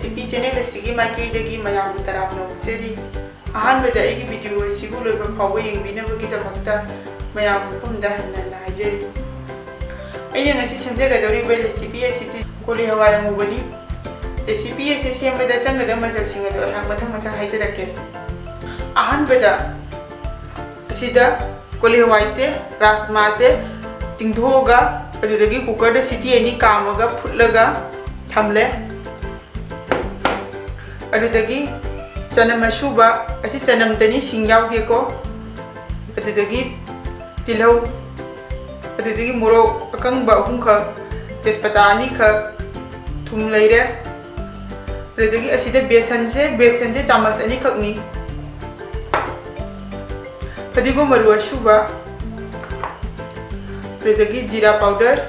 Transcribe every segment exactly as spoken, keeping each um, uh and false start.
ꯅꯨꯄꯤ ꯆꯦꯅꯦꯜ ꯑꯁꯤꯒꯤ ꯃꯥꯏꯀꯩꯗꯒꯤ ꯃꯌꯥꯝꯕꯨ ꯇꯔꯥꯝꯅ ꯑꯣꯛꯆꯔꯤ꯫ ꯑꯍꯥꯟꯕꯗ ꯑꯩꯒꯤ ꯚꯤꯗꯤꯑꯣ ꯑꯁꯤꯕꯨ ꯂꯣꯏꯕ ꯐꯥꯎꯕ ꯌꯦꯡꯕꯤꯅꯕꯒꯤꯗꯃꯛꯇ ꯃꯌꯥꯝ ꯃꯐꯝꯗ ꯍꯟꯅ ꯍꯟꯅ ꯍꯥꯏꯖꯔꯤ꯫ ꯑꯩꯅ ꯉꯁꯤ ꯁꯦꯝꯖꯒꯗꯧꯔꯤꯕ ꯔꯦꯁꯤꯄꯤ ꯑꯁꯤꯗꯤ ꯀꯣꯂꯤ ꯍꯋꯥꯏ ꯑꯉꯧꯕꯅꯤ꯫ ꯔꯦꯁꯤꯄꯤ ꯑꯁꯤ ꯁꯦꯝꯕꯗ ꯆꯪꯒꯗꯕ ꯃꯆꯜꯁꯤꯡ ꯑꯗꯨ ꯑꯩꯍꯥꯛ ꯃꯊꯪ ꯃꯊꯪ ꯍꯥꯏꯖꯔꯛꯀꯦ꯫ ꯑꯍꯥꯟꯕꯗ ꯑꯁꯤꯗ ꯀꯣꯂꯤ ꯍꯋꯥꯏꯁꯦ, ꯔꯥꯖꯃꯥꯁꯦ ꯇꯤꯡꯊꯣꯛꯑꯒ ꯑꯗꯨꯗꯒꯤ ꯀꯨꯀꯔꯗ ꯁꯤꯇꯤ ꯑꯅꯤ ꯀꯥꯝꯃꯒ ꯐꯨꯠꯂꯒ ꯊꯝꯂꯦ꯫ ꯑꯗꯨꯗꯒꯤ ꯆꯅꯝ ꯑꯁꯨꯕ, ꯑꯁꯤ ꯆꯅꯝꯇꯅꯤ, ꯁꯤꯡ ꯌꯥꯎꯗꯦꯀꯣ꯫ ꯑꯗꯨꯗꯒꯤ ꯇꯤꯜꯍꯧ, ꯑꯗꯨꯗꯒꯤ ꯃꯣꯔꯣꯛ ꯑꯀꯪꯕ ꯑꯍꯨꯝꯈꯛ, ꯇꯦꯖꯄꯇꯥ ꯑꯅꯤꯈꯛ, ꯊꯨꯝ ꯂꯩꯔꯦ꯫ ꯑꯗꯨꯗꯒꯤ ꯑꯁꯤꯗ ꯕꯦꯁꯟꯁꯦ, ꯕꯦꯁꯟꯁꯦ ꯆꯥꯃꯁ ꯑꯅꯤꯈꯛꯅꯤ꯫ ꯐꯗꯤꯒꯣꯝ ꯃꯔꯨ ꯑꯁꯨꯕ, ꯑꯗꯨꯗꯒꯤ ꯖꯤꯔꯥ ꯄꯥꯎꯗꯔ,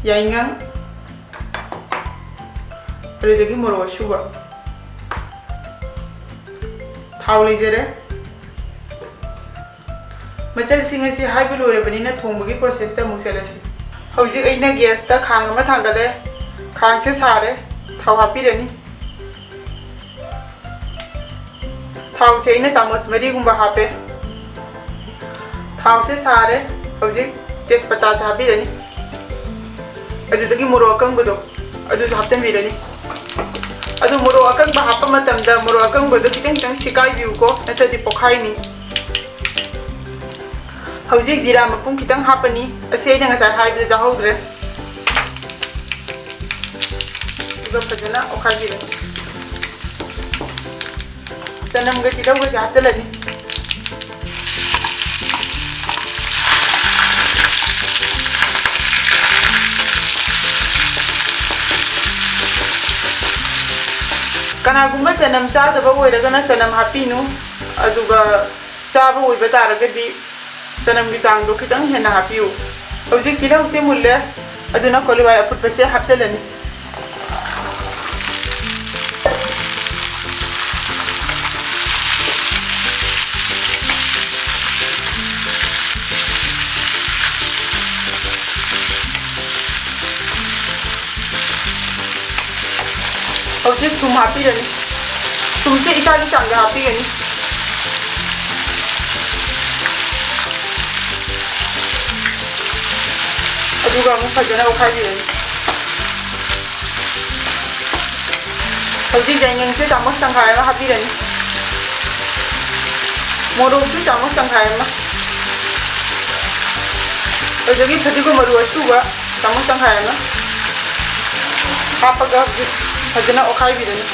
ꯌꯥꯏꯉꯪ, ꯑꯗꯨꯗꯒꯤ ꯃꯣꯔꯣꯛ ꯑꯁꯨꯕ, ꯊꯥꯎ ꯂꯩꯖꯔꯦ꯫ ꯃꯆꯜꯁꯤꯡ ꯑꯁꯤ ꯍꯥꯏꯕ ꯂꯣꯏꯔꯕꯅꯤꯅ ꯊꯣꯡꯕꯒꯤ ꯄ꯭ꯔꯣꯁꯦꯁꯇ ꯑꯃꯨꯛ ꯆꯠꯂꯁꯤ꯫ ꯍꯧꯖꯤꯛ ꯑꯩꯅ ꯒ꯭ꯌꯥꯁꯇ ꯈꯥꯡ ꯑꯃ ꯊꯥꯡꯒꯠꯂꯦ꯫ ꯈꯥꯡꯁꯦ ꯁꯥꯔꯦ꯫ ꯊꯥꯎ ꯍꯥꯞꯄꯤꯔꯅꯤ꯫ ꯊꯥꯎꯁꯦ ꯑꯩꯅ ꯆꯥꯃꯁ ꯃꯔꯤꯒꯨꯝꯕ ꯍꯥꯞꯄꯦ꯫ ꯊꯥꯎꯁꯦ ꯁꯥꯔꯦ꯫ ꯍꯧꯖꯤꯛ ꯇꯦꯖꯄꯇꯥꯁꯦ ꯍꯥꯞꯄꯤꯔꯅꯤ꯫ ꯑꯗꯨꯗꯒꯤ ꯃꯣꯔꯣꯛ ꯑꯀꯪꯕꯗꯣ ꯑꯗꯨꯁꯨ ꯍꯥꯞꯆꯤꯟꯕꯤꯔꯅꯤ꯫ ꯑꯗꯨ ꯃꯣꯔꯣꯛ ꯑꯀꯪꯕ ꯍꯥꯞꯄ ꯃꯇꯝꯗ ꯃꯣꯔꯣꯛ ꯑꯀꯪꯕꯗꯣ ꯈꯤꯇꯪ ꯈꯤꯇꯪ ꯁꯤꯀꯥꯏꯕꯤꯌꯨꯀꯣ, ꯅꯠꯇ꯭ꯔꯗꯤ ꯄꯣꯛꯈꯥꯏꯅꯤ꯫ ꯍꯧꯖꯤꯛ ꯖꯤꯔꯥ ꯃꯄꯨꯝ ꯈꯤꯇꯪ ꯍꯥꯞꯄꯅꯤ꯫ ꯑꯁꯤ ꯑꯩꯅ ꯉꯁꯥꯏ ꯍꯥꯏꯕꯗ ꯆꯥꯍꯧꯗ꯭ꯔꯦ꯫ ꯑꯗꯨꯒ ꯐꯖꯅ ꯑꯣꯠꯈꯥꯏꯕꯤꯔꯅꯤ꯫ ꯆꯅꯝꯒ ꯇꯤꯜꯍꯧꯒꯁꯦ ꯍꯥꯞꯆꯤꯜꯂꯅꯤ꯫ ꯀꯅꯥꯒꯨꯝꯕ ꯆꯅꯝ ꯆꯥꯗꯕ ꯑꯣꯏꯔꯒꯅ ꯆꯅꯝ ꯍꯥꯞꯄꯤꯅꯨ, ꯑꯗꯨꯒ ꯆꯥꯕ ꯑꯣꯏꯕ ꯇꯥꯔꯒꯗꯤ ꯆꯅꯝꯒꯤ ꯆꯥꯡꯗꯣ ꯈꯤꯇꯪ ꯍꯦꯟꯅ ꯍꯥꯞꯄꯤꯌꯨ꯫ ꯍꯧꯖꯤꯛ ꯇꯤꯜꯍꯧꯁꯦ ꯃꯨꯜꯂꯦ, ꯑꯗꯨꯅ ꯀꯣꯂꯤ ꯍꯋꯥꯏ ꯑꯐꯨꯠꯄꯁꯦ ꯍꯥꯞꯆꯤꯜꯂꯅꯤ꯫ ꯍꯧꯖꯤꯛ ꯊꯨꯝ ꯍꯥꯞꯄꯤꯔꯅꯤ꯫ ꯊꯨꯝꯁꯦ ꯏꯁꯥꯒꯤ ꯆꯥꯡꯗ ꯍꯥꯞꯄꯤꯒꯅꯤ꯫ ꯑꯗꯨꯒ ꯑꯃꯨꯛ ꯐꯖꯅ ꯑꯣꯠꯈꯥꯏꯕꯤꯔꯅꯤ꯫ ꯍꯧꯖꯤꯛ ꯌꯥꯏꯉꯪꯁꯦ ꯆꯥꯃꯁ ꯇꯪꯈꯥꯏ ꯑꯃ ꯍꯥꯞꯄꯤꯔꯅꯤ꯫ ꯃꯣꯔꯣꯛꯁꯨ ꯆꯥꯃꯁ ꯇꯪꯈꯥꯏ ꯑꯃ꯫ ꯑꯗꯨꯗꯒꯤ ꯐꯗꯤꯒꯣꯝ ꯃꯔꯨ ꯑꯁꯨꯕ ꯆꯥꯃꯁ ꯇꯪꯈꯥꯏ ꯑꯃ ꯍꯥꯞꯄꯒ ꯍꯧꯖꯤꯛ ꯐꯖꯅ ꯑꯣꯠꯈꯥꯏꯕꯤꯔꯅꯤ꯫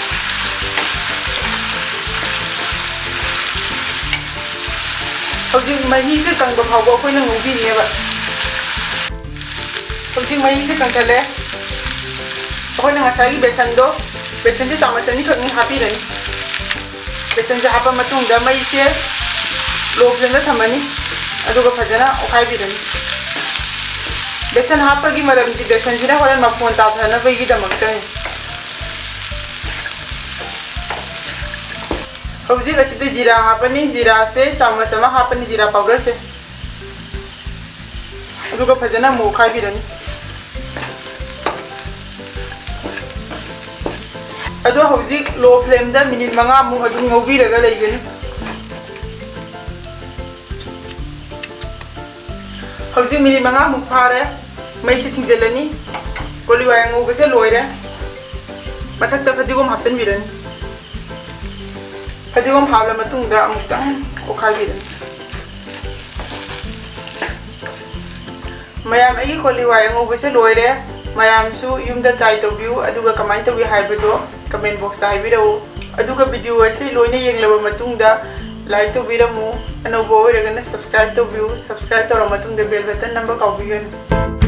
ꯍꯧꯖꯤꯛ ꯃꯍꯤꯁꯦ ꯀꯪꯕ ꯐꯥꯎꯕ ꯑꯩꯈꯣꯏꯅ ꯉꯧꯕꯤꯅꯦꯕ꯫ ꯍꯧꯖꯤꯛ ꯃꯍꯤꯁꯦ ꯀꯪꯁꯜꯂꯦ꯫ ꯑꯩꯈꯣꯏꯅ ꯉꯁꯥꯏꯒꯤ ꯕꯦꯁꯟꯗꯣ, ꯕꯦꯁꯟꯁꯦ ꯆꯥꯃꯁ ꯑꯅꯤꯈꯛꯅꯤ ꯍꯥꯞꯄꯤꯔꯅꯤ꯫ ꯕꯦꯁꯟꯁꯦ ꯍꯥꯞꯄ ꯃꯇꯨꯡꯗ ꯃꯩꯁꯦ low flameꯗ ꯊꯝꯃꯅꯤ, ꯑꯗꯨꯒ ꯐꯖꯅ ꯑꯣꯠꯈꯥꯏꯕꯤꯔꯅꯤ꯫ ꯕꯦꯁꯟ ꯍꯥꯞꯄꯒꯤ ꯃꯔꯝꯗꯤ ꯕꯦꯁꯟꯁꯤꯅ ꯍꯣꯔꯦꯟ ꯃꯐꯣꯟ ꯇꯥꯊꯅꯕꯒꯤꯗꯃꯛꯇꯅꯤ꯫ ꯍꯧꯖꯤꯛ ꯑꯁꯤꯗ ꯖꯤꯔꯥ ꯍꯥꯞꯄꯅꯤ꯫ ꯖꯤꯔꯥꯁꯦ ꯆꯥꯃꯁ ꯑꯃ ꯍꯥꯞꯄꯅꯤ, ꯖꯤꯔꯥ powderꯁꯦ꯫ ꯑꯗꯨꯒ ꯐꯖꯅ ꯑꯃꯨꯛ ꯑꯣꯠꯈꯥꯏꯕꯤꯔꯅꯤ꯫ ꯑꯗꯣ ꯍꯧꯖꯤꯛ low flameꯗ ꯃꯤꯅꯤꯠ ꯃꯉꯥꯃꯨꯛ ꯑꯗꯨꯝ ꯉꯧꯕꯤꯔꯒ ꯂꯩꯒꯅꯤ꯫ ꯍꯧꯖꯤꯛ ꯃꯤꯅꯤꯠ ꯃꯉꯥꯃꯨꯛ ꯐꯥꯔꯦ꯫ ꯃꯩꯁꯦ ꯊꯤꯡꯖꯤꯜꯂꯅꯤ꯫ ꯀꯣꯂꯤ ꯍꯋꯥꯏ ꯑꯉꯧꯕꯁꯦ ꯂꯣꯏꯔꯦ꯫ ꯃꯊꯛꯇ ꯐꯗꯤꯒꯣꯝ ꯍꯥꯞꯆꯤꯟꯕꯤꯔꯅꯤ꯫ ꯐꯗꯤꯒꯣꯝ ꯍꯥꯞꯂ ꯃꯇꯨꯡꯗ ꯑꯃꯨꯛꯇꯪ ꯑꯣꯠꯈꯥꯏꯕꯤꯔꯅꯤ꯫ ꯃꯌꯥꯝ, ꯑꯩꯒꯤ ꯀꯣꯂꯤ ꯍꯋꯥꯏ ꯑꯉꯧꯕꯁꯦ ꯂꯣꯏꯔꯦ꯫ ꯃꯌꯥꯝꯁꯨ ꯌꯨꯝꯗ try ꯇꯧꯕꯤꯌꯨ, ꯑꯗꯨꯒ ꯀꯃꯥꯏꯅ ꯇꯧꯏ ꯍꯥꯏꯕꯗꯣ comment boxꯇ ꯍꯥꯏꯕꯤꯔꯛꯎ꯫ ꯑꯗꯨꯒ video ꯑꯁꯤ ꯂꯣꯏꯅ ꯌꯦꯡꯂꯕ ꯃꯇꯨꯡꯗ like ꯇꯧꯕꯤꯔꯝꯃꯨ, ꯑꯅꯧꯕ ꯑꯣꯏꯔꯒꯅ subscribe ꯇꯧꯕꯤꯌꯨ, subscribe ꯇꯧꯔ ꯃꯇꯨꯡꯗ bell button ꯅꯝꯕ ꯀꯥꯎꯕꯤꯒꯅꯨ꯫